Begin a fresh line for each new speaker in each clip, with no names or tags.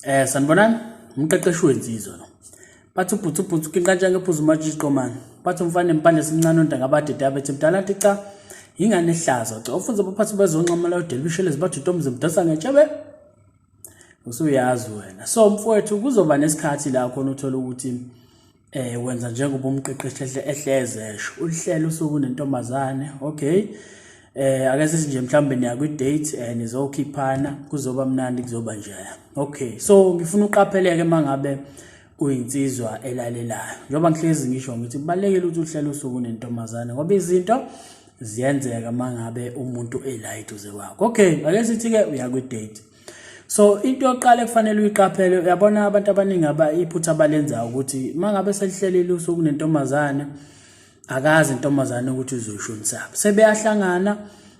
Sanibonani, umqeqeshi wensizwa lo. Bathi ubhuthu ubhuthu kinqantsha ngephuzu umajiqo man. Bathi umfana empandle simncane ontanga abadede abethi mdala athi cha. Ingane ehlaza cha ufunza abaphathi bezonxamala udelibishelezi bathi utomzi mdonsa ngetshebe. Usuyazi wena. So mfowethu kuzoba nesikhathi la khona uthola ukuthi wenza njengoba umqeqeshi ehleze esho ulihlele usuku nentombazane, okay, ake sithi nje mhlawumbe niya kwi-date, nizokhiphana, kuzoba mnandi, kuzoba njaya, okay. So ngifuna uqapheleke uma ngabe uyinsizwa elalelayo, njengoba ngihlezi ngisho ngithi kubalulekile ukuthi uhlele usuku nentombazane ngoba izinto ziyenzeka uma ngabe umuntu ela eduze kwakho. Okay, ake sithi-ke uya kwi-date. So into yokuqala ekufanele uyiqaphele, uyabona abantu abaningi aba iphutha abalenzayo ukuthi uma ngabe selihlelile usuku nentombazane, akazi intombazane ukuthi uzoyishonisaphi. Sebeyahlangana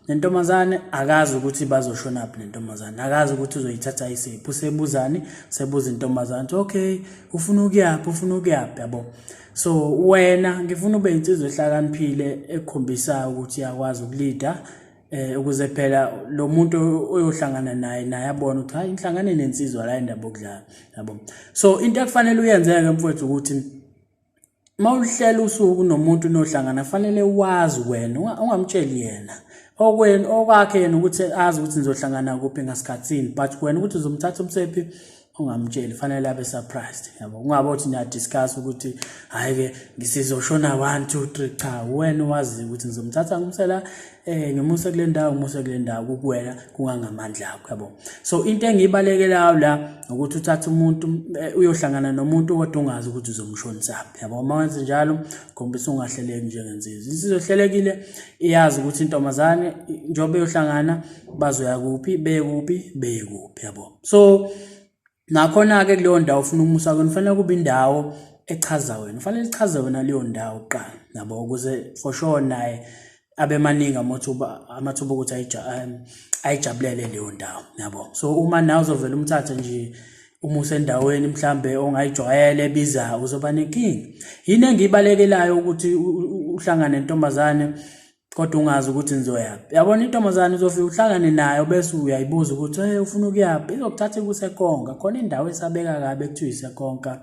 nentombazane, akazi ukuthi bazoshonaphi nentombazane, akazi ukuthi uzoyithatha isiphi. Usebuzani? Sebuza intombazane ukuthi okay, ufuna ukuyaphi, ufuna ukuyaphi, yabo. So wena ngifuna ube insizwa ehlakaniphile ekhombisayo ukuthi iyakwazi ukulida, ukuze phela lo muntu oyohlangana naye naye abone ukuthi hayi, ngihlangane nensizwa la, indaba okudlala, yabo. So into ekufanele uyenzeke mfowethu ukuthi uma uhlela usuku nomuntu nohlangana, fanele wazi wena, ungamtsheli yena. Okwenu okwakhe yena ukuthi azi ukuthi nizohlangana kuphi ngasikhathini, but wena ukuthi uzomthatha umsephi ungamtsheli, fanele abe surprised, yabo. Kungabe uthi niyadiscuss ukuthi hhayi-ke ngisizoshona 1 2 3, cha, wena wazi ukuthi ngizomthatha ngimsela ngimuse kule ndawo, ngimuse kule ndawo, kukuwena kungangamandla akho, yabo. So into engiyibalekelayo la ukuthi uthathe umuntu, uyohlangana nomuntu kodwa ungazi ukuthi uzomshonisaphi, yabo. Uma wenze njalo khombisa ungahleleki njengensizwa. Insizwa ehlelekile iyazi ukuthi intombazane njengoba beyohlangana bazoya kuphi, beye kuphi, beye kuphi, yabo. So nakhona-ke kuleyo ndawo ufuna umusa kuyona, kufanele kube indawo echaza wena, kufanele ichaze wena leyo ndawo kuqala, yabo, ukuze for sure naye abe maningi amathuba okuthi ayijabulele leyo ndawo, yabo. So uma nawe uzovela umthathe nje umuse endaweni mhlambe ongayijwayele ebizayo, uzoba nenkinga. Yini engiyibalekelayo ukuthi uhlangane nentombazane kodwa ungazi ukuthi nizoyaphi? Yabona intombazane uzofika uhlangane nayo bese uyayibuza ukuthi hey, ufuna ukuyaphi, izokuthatha ikusekonka khona indawo esabeka kabi ekuthiwa isekonka,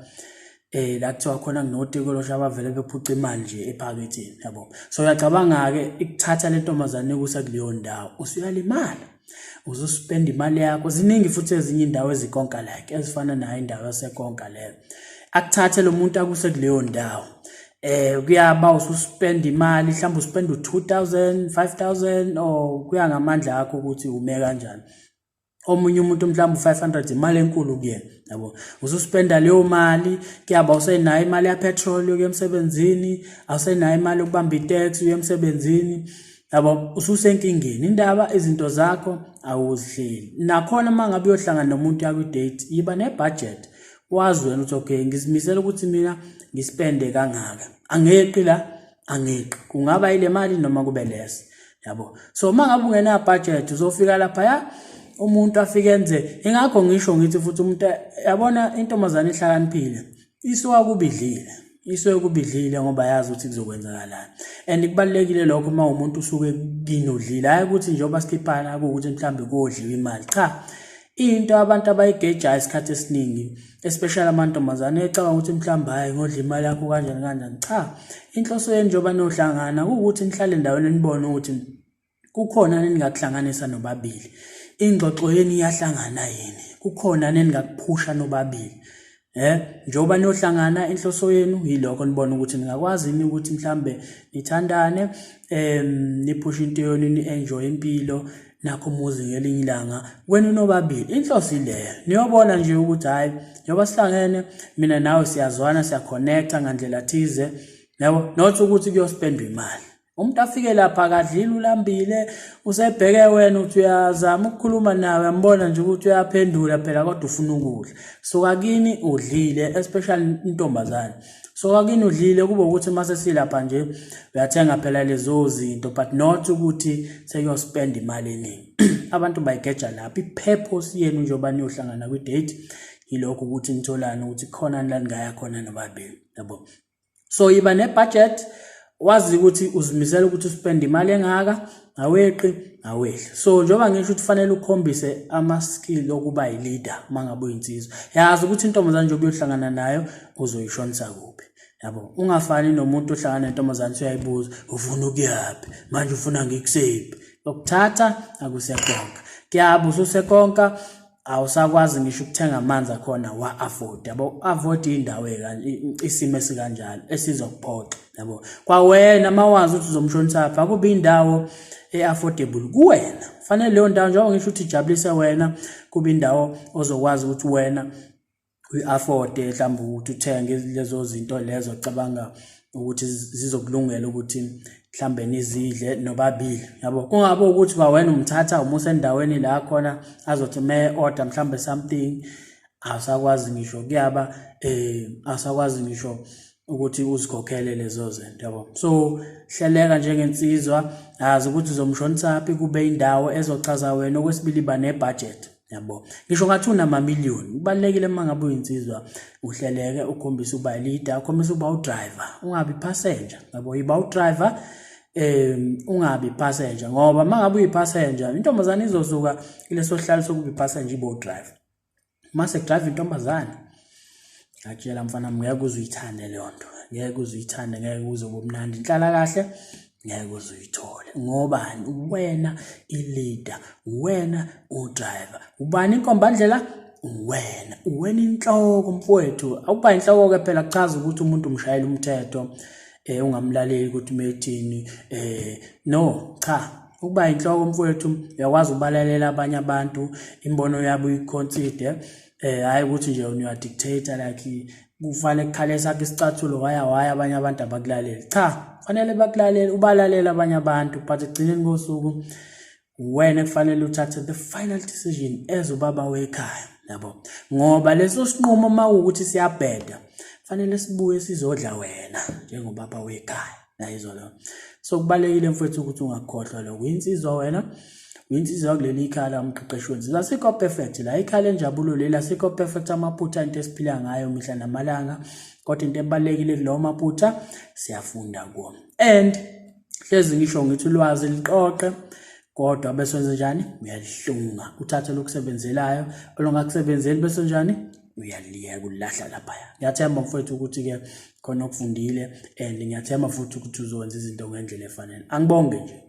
la kuthiwa khona kunotikolosha abavele bephuca imali nje ephaketheni, yabo. So uyacabanga-ke ikuthatha le ntombazane ikusa kuleyo ndawo, usuyalimala, uzospenda imali yakho. Ziningi futhi ezinye indawo ezikonka like ezifana nayo indawo yasekonka leyo. Akuthathe lo muntu akuse kuleyo ndawo, kuyaba ususpend imali, mhlawumbe uspend u-2000 5000 or kuya ngamandla akho ukuthi ume kanjani. Omunye umuntu mhlawumbe u-500 imali enkulu kuyena, yabo. Ususpenda leyo mali, kuyaba usenayo imali yapetrol yokuya emsebenzini, awusenayo imali yokubamba itaxi uye emsebenzini, yabo, ususenkingeni. Indaba izinto zakho awuzihleli. Nakhona uma ngabe uyohlangana nomuntu yakwi-date, yiba ne-budget, wazi wena ukuthi okay, ngizimisela ukuthi mina ngispende kangaka, angeqi la, angeqi, kungaba ile mali noma kube less, yabo. So uma ngabe ungena budget uzofika laphaya umuntu afike enze. Ingakho ngisho ngithi futhi umuntu, yabona intombazane ihlakaniphile isuka kubidlile, isuke kubidlile ngoba yazi ukuthi kuzokwenzakalani. And kubalulekile lokho uma umuntu usuke kini udlile, hhayi ukuthi njengoba sikhiphana kuwukuthi mhlawumbe kodliwa imali, cha. Into abantu abayigejayo isikhathi esiningi, especially amantombazane, ecabanga ukuthi mhlawumbe hhayi ngodla imali yakho kanjani kanjani, cha. Inhloso yenu njengoba niyohlangana kuwukuthi nihlale endaweni nibone ukuthi kukhona eningakuhlanganisa nobabili, ingxoxo yenu iyahlangana yini, kukhona eningakuphusha nobabili. Njengoba niyohlangana inhloso yenu yilokho, nibone ukuthi ningakwazi yini ukuthi mhlambe nithandane, niphushe into yenu, ni-enjoy impilo, nakho umuzi ngelinye ilanga wena nobabili. Inhloso ileyo, niyobona nje ukuthi hhayi njengoba sihlangene mina nawe siyazwana, siyaconnecta ngandlela thize, yabo, not ukuthi kuyospendwa imali. Umuntu afike lapha akadlile, ulambile, usebheke wena uthi uyazama ukukhuluma nawe, uyambona nje ukuthi uyaphendula phela kodwa ufuna ukudla. Suka kini udlile, especially intombazane. Suka kini udlile, kube ukuthi uma sesilapha nje uyathenga phela lezo zinto, but not ukuthi sekuyospend imali eningi. Abantu bayigeja lapho. I-purpose yenu njengoba niyohlangana kwi-date yilokho ukuthi nitholane ukuthi khona la ningaya khona nobabili, yabo. So yiba ne-budget. Wazi ukuthi uzimisela ukuthi uspende imali engaka, aweqi awehli. So njengoba ngisho ukuthi fanele ukhombise ama-skill okuba yi-leader uma ngabe uyinsizwa, yazi ukuthi intombazane njengoba uyohlangana nayo uzoyishonisa kuphi, yabo. Ungafani nomuntu ohlangana nentombazane usuyayibuza ufuna ukuyaphi manje, ufuna ngikusephi. Lokuthatha akusekonka kuyaba ususekonka, awusakwazi ngisho ukuthenga amanzi akhona wa-afford, yabo. Avoid indawo isimo esikanjalo esizokuphoxa, yabo. Kwawena uma wazi ukuthi uzomshonisa phi, akube indawo e-affordable kuwena. Fanele leyo ndawo, njengoba ngisho ukuthi ijabulise wena, kube indawo ozokwazi ukuthi wena uyi-afford, mhlawumbe ukuthi uthenge lezo zinto lezo cabanga ukuthi zizokulungela ukuthi mhlambe nizidle nobabili, yabo. Kungabe ukuthi kwawena umthatha umusa endaweni la khona azothi me order mhlambe something, awusakwazi ngisho kuyaba awusakwazi ngisho ukuthi uzikhokhele lezo zinto, yabo. So hleleka njengensizwa, azi ukuthi uzomshonisaphi, kube indawo ezochaza wena. Okwesibili, ba nebudget, yabo. Ngisho ngathi unamamiliyoni, kubalulekile uma ngabe uyinsizwa uhleleke, ukhombise ukuba leader, ukhombise ukuba udriver, ungabi passenger, yabo. Yiba udriver, ungabi passenger, ngoba uma ngabe uyipassenger, intombazane izosuka kuleso sihlalo sokuba ipassenger ibe udriver. Mase drive intombazane, ngakutshela mfana, ngeke uze uyithande leyo nto, ngeke uze uyithande, ngeke uze ube mnandi, inhlala kahle ngeke uze uyithole. Ngobani? Wena i-leader, wena udriver. Ubani inkombandlela? Wena, uwena inhloko mfowethu. Akuba inhloko-ke phela kuchaza ukuthi umuntu umshayela umthetho, ungamlaleli ukuthi methini. No, cha, ukuba inhloko mfowethu, uyakwazi ukubalalela abanye abantu, imbono yabo uyiconsider, hhayi ukuthi nje wena uyadictate, like kufanele kukhale sakho isicathulo, waya waya abanye abantu abakulaleli. Cha, fanele bakulalele, ubalalele abanye abantu, but ekugcineni kosuku wena kufanele uthathe the final decision as ubaba wekhaya, yabo. Ngoba leso sinqumo uma kuwukuthi siyabheda, fanele sibuye sizodla wena njengobaba wekhaya, nayizwa lo. So kubalulekile mfowethu ukuthi ungakhohlwa lokho. Uyinsizwa wena, uyinsizwa kuleli ikhala, umqeqeshi wensizwa. Asikho perfect la, ikhala enjabulo leli, asikho perfect. Amaphutha into esiphila ngayo mihla namalanga, kodwa into ebalulekile kulowo maphutha siyafunda kuwo. And hlezi ngisho ngithi ulwazi liqoqe, kodwa bese wenze njani? Uyalihlunga, uthathe lokusebenzelayo, olungakusebenzeli bese njani? Uyaliyeka, ulahla laphaya. Ngiyathemba mfowethu ukuthi-ke khona okufundile, and ngiyathemba futhi ukuthi uzowenza izinto ngendlela efanele. Angibonge nje.